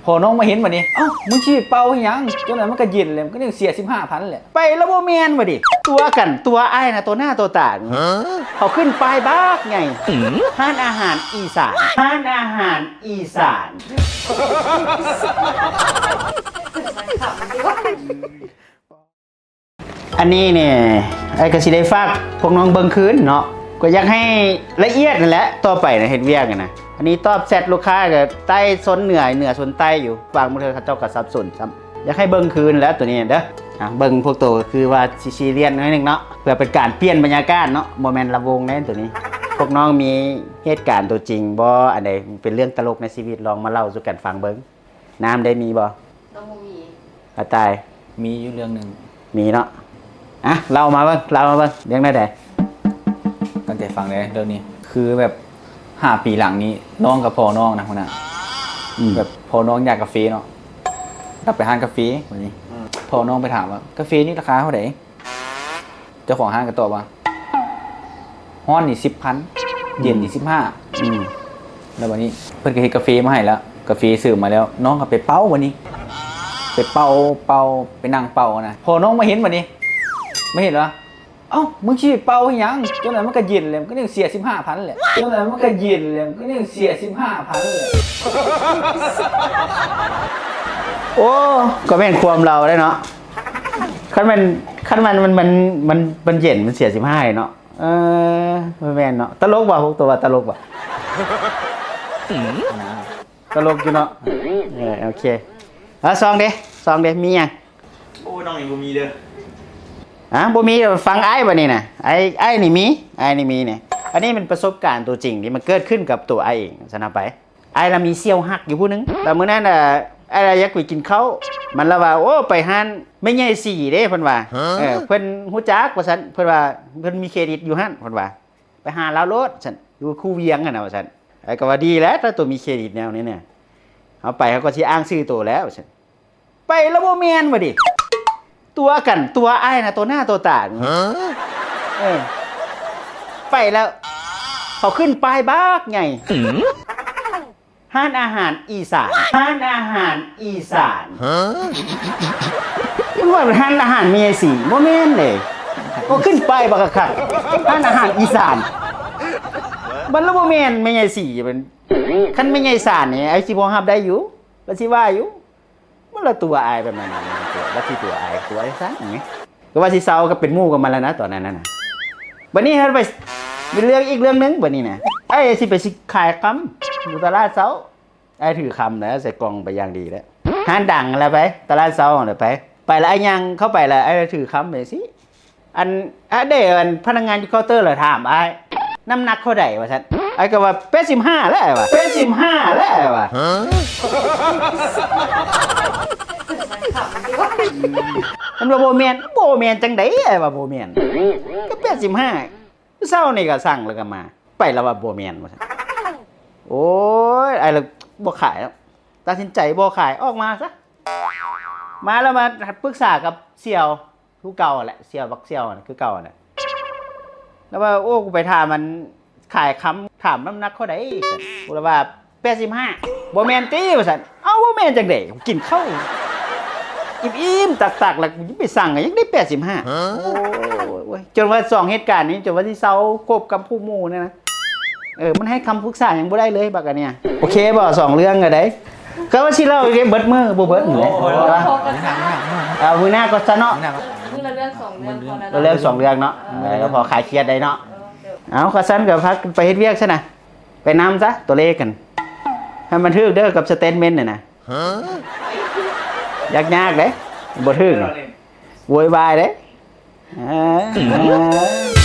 ພໍນ້ອງມາເຫັນບັດນີ້ ເອົ້າ ມຶງຊິໄປເປົ່າອີ່ຫຍັງ? ຈັ່ງໃດມັນກໍເຢັນແລ້ວ ມັນກໍຍັງເສຍສິບຫ້າພັນແຫຼະ. ໄປແລ້ວບໍ່ແມ່ນບັດນີ້ ຕົວະກັນ ຕົວະອ້າຍນະ ຕໍ່ໜ້າຕໍ່ຕາ. ເຂົາຂຶ້ນປ້າຍບັກໃຫຍ່ ຮ້ານອາຫານອີສານ ຮ້ານອາຫານອີສານ. ອັນນີ້ນີ້ ອ້າຍກໍຊິໄດ້ຝາກພວກນ້ອງເບິ່ງຄືນເນາະ ກໍຢາກໃຫ້ລະອຽດນັ້ນແຫຼະ ຕໍ່ໄປນະ ເຮັດວຽກນະ. ອັນນີ້ຕອບແຊັດລູກຄ້າກໍໃຕ້ຊົນເໜືອ ເໜືອຊົນໃຕ້ຢູ່ ບາງເທື່ອເຂົາເຈົ້າກໍສັບສົນຊ້ຳ. ຢາກໃຫ້ເບິ່ງຄືນແຫຼະໂຕນີ້ເດີ. ອ່າ ເບິ່ງພວກໂຕກໍຄືວ່າຊິຊີຣຽສໜ້ອຍໜຶ່ງເນາະ ເພື່ອເປັນການປ່ຽນບັນຍາກາດເນາະ ບໍ່ແມ່ນລຳວົງເດ້ໂຕນີ້. ພວກນ້ອງມີເຫດການໂຕຈິງບໍ່ ອັນໃດເປັນເລື່ອງຕະຫຼົກໃນຊີວິດ ລອງມາເລົ່າສູ່ກັນຟັງເບິ່ງ. ນ້ຳໄດ້ມີບໍ່? ນ້ອງບໍ່ມີ. ອາຕາຍ? ມີຢູ່ເລື່ອງໜຶ່ງ. ມີເນາະ. ອ່ະ ເລົ່າມາເບິ່ງ ເລົ່າມາເບິ່ງ ເລື່ອງແນວໃດ? ຕັ້ງໃຈຟັງເດີເລື່ອງນີ້. ຄືແບບຫ້າປີຫຼັງນີ້ ນ້ອງກັບພໍ່ນ້ອງນະຫົວໜ້າ ອືມ ແບບພໍ່ນ້ອງຢາກກາເຟເນາະ ກັບໄປຮ້ານກາເຟບັດນີ້ ອືມ ພໍ່ນ້ອງໄປຖາມວ່າ ກາເຟນີ້ລາຄາເທົ່າໃດ? ເຈົ້າຂອງຮ້ານກໍຕອບວ່າ ຮ້ອນນີ້ສິບພັນ ອືມ ເຢັນນີ້ສິບຫ້າ ອືມ ແລ້ວບັດນີ້ເພິ່ນກໍເຮັດກາເຟມາໃຫ້ແລ້ວ ກາເຟເສີມມາແລ້ວ ນ້ອງກໍໄປເປົ່າບັດນີ້ ໄປເປົ່າ ເປົ່າ ໄປນັ່ງເປົ່ານະ. ພໍນ້ອງມາເຫັນບັດນີ້ ມາເຫັນວ່າ ເອົ້າ ມຶງຊິໄປເປົ່າອີ່ຫຍັງ? ຈັ່ງໃດມັນກໍເຢັນແລ້ວ ມັນກໍຍັງເສຍສິບຫ້າພັນແຫຼະ ຈັ່ງໃດມັນກໍເຢັນແລ້ວ ມັນກໍຍັງເສຍສິບຫ້າພັນແຫຼະ. ໂອ້ ກໍແມ່ນຄວາມລາວເດ້ເນາະ. ຄັນແມ່ນ ຄັນມັນ ມັນ ມັນ ມັນ ມັນເຢັນ ມັນເສຍສິບຫ້າເນາະ. ເອີ ບໍ່ແມ່ນເນາະ. ຕະຫຼົກບໍ່? ພວກໂຕວ່າຕະຫຼົກບໍ່? ຕະຫຼົກຢູ່ເນາະ. ເອີ ໂອເຄ. ອ່າ ຊອງເດ ຊອງເດ ມີຫຍັງ? ໂອ້ ນ້ອງຍັງບໍ່ມີເດີ. ອ່າ ບໍ່ມີ ຟັງອ້າຍບັດນີ້ນະ. ອ້າຍ ອ້າຍນີ້ມີ ອ້າຍນີ້ມີນີ້. ອັນນີ້ແມ່ນປະສົບການຕົວຈິງທີ່ມັນເກີດຂຶ້ນກັບຕົວອ້າຍເອງຊັ້ນນະໄປ. ອ້າຍລະມີສ່ຽວຮັກຢູ່ຜູ້ໜຶ່ງ ແລ້ວມື້ນັ້ນ ເອີ ອ້າຍລະຢາກໄປກິນເຂົ້າ ມັນລະວ່າ ໂອ້ ໄປຮ້ານແມ່ໃຫຍ່ສີເດ້ ເພິ່ນວ່າ. ເອີ ເພິ່ນຮູ້ຈັກວ່າຊັ້ນ ເພິ່ນວ່າເພິ່ນມີເຄຣດິດຢູ່ຫັ້ນ ເພິ່ນວ່າ ໄປຫາລາວໂລດຊັ້ນ ຢູ່ຄູວຽງຫັ້ນນະວ່າຊັ້ນ. ອ້າຍກໍວ່າດີແລ້ວ ຖ້າໂຕມີເຄຣດິດແນວນີ້ນະ ເຮົາໄປເຮົາກໍຊິອ້າງຊື່ໂຕແລ້ວວ່າຊັ້ນ. ໄປແລ້ວບໍ່ແມ່ນບັດນີ້ ຕົວະກັນ ຕົວະອ້າຍນະ ຕໍ່ໜ້າຕໍ່ຕາ. ເອີ ໄປແລ້ວ ເຂົາຂຶ້ນປ້າຍບັກໃຫຍ່ ຮ້ານອາຫານອີສານ ຮ້ານອາຫານອີສານ. ມັນວ່າຮ້ານອາຫານແມ່ໃຫຍ່ສີ ບໍ່ແມ່ນເດ້. ກໍຂຶ້ນປ້າຍບັກຄັກໆ ຮ້ານອາຫານອີສານ. ມັນລະບໍ່ແມ່ນແມ່ໃຫຍ່ສີ. ຄັນແມ່ໃຫຍ່ສານນີ້ ອ້າຍຊິພໍຮັບໄດ້ຢູ່ ລະຊິວ່າຢູ່. ມັນລະຕົວະອ້າຍແບບນັ້ນ ລະຊິຕົວະອ້າຍ ຕົວະຈັ່ງຊັ້ນແໝ. ກໍວ່າຊິເຊົາກັບເປັນໝູ່ກັບມັນແລ້ວນະ ຕອນນັ້ນນະ. ບັດນີ້ເຮົາໄປເລື່ອງອີກເລື່ອງໜຶ່ງ ບັດນີ້ນະ ອ້າຍຊິໄປຊິຂາຍຄຳຢູ່ຕະຫຼາດເຊົ້າ. ອ້າຍຖືຄຳແລ້ວ ໃສ່ກ່ອງໄປຢ່າງດີແລ້ວ. ຮ້ານດັງແລ້ວໄປ ຕະຫຼາດເຊົ້າແລ້ວໄປ. ໄປແລ້ວອ້າຍຍ່າງເຂົ້າໄປແລ້ວ ອ້າຍຖືຄຳໄປຊີ້. ອັນ ອາເດ ອັນພະນັກງານຢູ່ເຄົາເຕີລະຖາມອ້າຍ ນ້ຳໜັກເທົ່າໃດວ່າຊັ້ນ. ອ້າຍກໍວ່າ ແປດສິບຫ້າແຫຼະ ອ້າຍວ່າ ແປດສິບຫ້າແຫຼະ ອ້າຍວ່າ. ມັນວ່າບໍ່ແມ່ນ ບໍ່ແມ່ນຈັ່ງໃດ ອ້າຍວ່າບໍ່ແມ່ນ ກໍແປດສິບຫ້າ. ມື້ເຊົ້ານີ້ກໍສັ່ງແລ້ວກໍມາ ໄປລະວ່າບໍ່ແມ່ນວ່າຊັ້ນ. ໂອ້ຍ ອ້າຍລະບໍ່ຂາຍແລ້ວ ຕັດສິນໃຈບໍ່ຂາຍ ອອກມາຊະ. ມາແລ້ວມາປຶກສາກັບສ່ຽວ ຄືເກົ່າຫັ້ນແຫຼະ ສ່ຽວ ບັກສ່ຽວຫັ້ນຄືເກົ່າຫັ້ນແຫຼະ. ແລ້ວວ່າ ໂອ້ ກູໄປຖາມມັນຂາຍຄຳ ຖາມນ້ຳໜັກເທົ່າໃດ? ກູລະວ່າ ແປດສິບຫ້າ. ບໍ່ແມ່ນຕິ? ວ່າຊັ້ນ. ເອົ້າ ບໍ່ແມ່ນຈັ່ງໃດ? ກູກິນເຂົ້າອີ່ມໆຕັກໆ ແລ້ວກູໄປສັ່ງກໍຍັງໄດ້ແປດສິບຫ້າ. ໂອ້ຍ ຈົນວ່າສອງເຫດການນີ້ ຈົນວ່າຊິເຊົາຄົບກັບຜູ້ໝູ່ນີ້ນະ. ເອີ ມັນໃຫ້ຄຳປຶກສາຫຍັງບໍ່ໄດ້ເລີຍບັກອັນເນີ້ຍ. ໂອເຄບໍ່? ສອງເລື່ອງກໍໄດ້ ກໍວ່າຊິເລົ່າເບິດມື້ບໍ່ເບິດ. ໂອ້ຍ ເອົາມື້ໜ້າກໍຊະເນາະ. ມື້ໜ້າ ມື້ລະເລື່ອງສອງເລື່ອງ ມື້ລະເລື່ອງສອງເລື່ອງເນາະ. ເອີ ກໍພໍຄາຍຄຽດໄດ້ເນາະ. ເອີ ເອົາ ຄັນຊັ້ນກໍພາກັນໄປເຮັດວຽກຊະນະ ໄປນຳຊະ ຕົວເລກຫັ້ນ ໃຫ້ມັນຖືກເດີ ກັບສະເຕດເມັນຫັ້ນນະ. ຍາກໆເດ້ ບໍ່ຖືກ ໂວຍວາຍເດ້. ເອີ